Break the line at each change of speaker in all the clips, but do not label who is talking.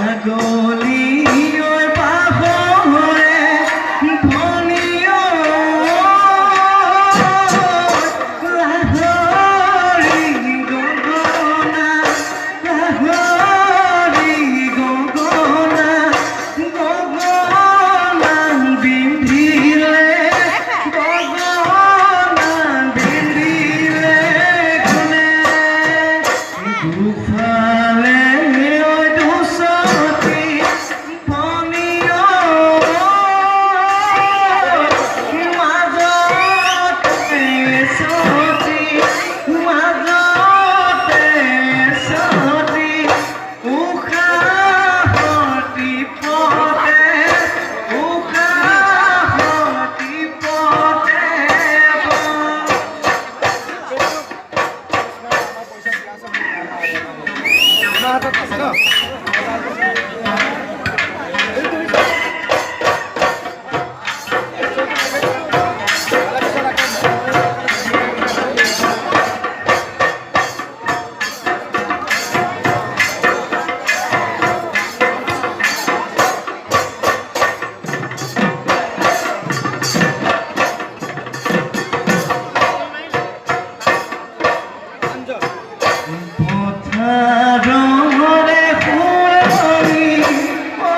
আগলি ঐ বাঁহৰে ফণি ঐ, লাহৰী গগনা, লাহৰী গগনা, গগনা বিন্ধিলে, গগনা বিন্ধিলে কোনে? দুফালে ঐ দুচটি ফণি ঐ, মাজতে এচটি, মাজতে এচটি, উশাহৰ টিপতে, উশাহৰ টিপতে।
আপোনাৰ হাতত আছে ন?
পথাৰৰে সোঁৱৰণি অ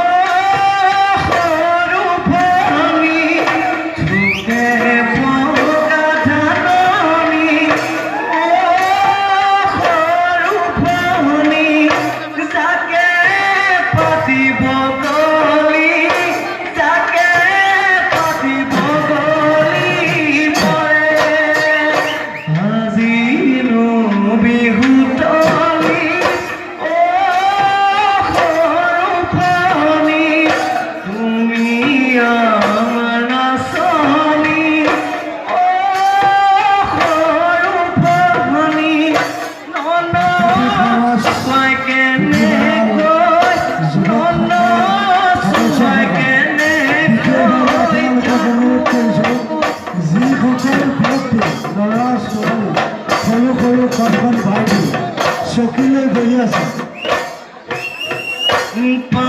সৰু ভনী, থোকে পকা ধাননি অ সৰু ভনী, জাকে পাতি বগলী, জাকে পাতি বগলী পৰে। আজিনো বিহুতলি অ সৰু ভনী, তুমি আমাৰ নাচনী অ সৰু ভনী, ননচুৱাই কেনেকৈ, ননচুৱাই কেনেকৈ?
আপোনালোকক অনুৰোধ কৰিছোঁ, যিসকল ব্যক্তি, ল'ৰা ছোৱালী, সৰু সৰু কণ কণ ভাইটি চকী লৈ বহি আছে।
পা